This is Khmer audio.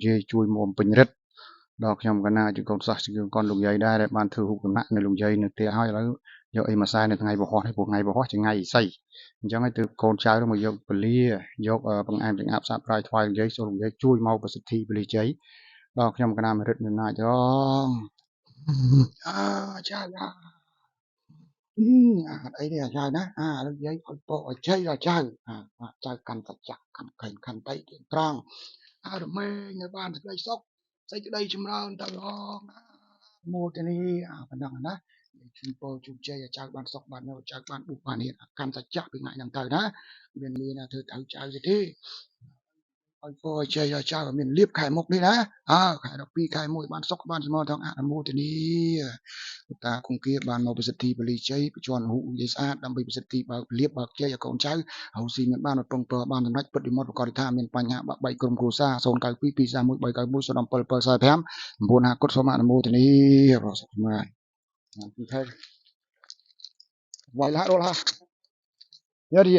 យាយជួយមកបំពេញរិទ្ធដល់ខ្ញុំកណាជាកូនសិស្សជាកូនលោកយាយដែរដែលបានធ្វើរូបសំណាក់នៅលោកយាយនៅផ្ទះហើយឥឡូវយកអីមកសែននៅថ្ងៃពហុនេះព្រោះថ្ងៃពហុជាថ្ងៃឥសីអញ្ចឹងហើយទើបកូនចៅមកយកពលាយកបង្អែមចង្អាប់សាប្រាយថ្វាយលោកយាយសូមលោកយាយជួយមកប្រសិទ្ធិពលិជ័យដល់ខ្ញុំកណាមរិទ្ធមានណាចងអាចាអាអត់អីទេអាចៅណាអាលោកយាយឲ្យពោឲ្យជ័យដល់ចៅអាចៅកាន់សច្ចៈកាន់ខិនខន្តីទៀងត្រង់អើរមែងនៅបានសេចក្តីសុខសេចក្តីចម្រើនទៅអងមោទនីអាប៉ុណ្ណឹងណាជូនពរជូនជ័យឲ្យចៅបានសុខបាននៅចៅបានបុះបានហ៊ានកាន់សច្ចៈពីថ្ងៃហ្នឹងទៅណាមានមានធ្វើត្រូវចៅទេឲ្យពរជ័យឲ្យចៅមានលៀបខែមុខនេះណាអើខែ12ខែ1បានសុខបានសមថងអនុមោទនីតាគង្គាបានមកប្រសិទ្ធិពលីជ័យបច្ចុប្បន្នហុនិយាយស្អាតដើម្បីប្រសិទ្ធិបើកលៀបបើកជ័យឲ្យកូនចៅហៅស៊ីមានបានពងពើបានសម្រេចពិតវិមុតប្រកបថាមានបញ្ហាបាក់បែកក្រុមគ្រួសារ092 231 391 07 745 9 5គុតសូមអនុមោទនីរសុខសម្រាប់ពីថៃវាយលះរលះយ៉ារី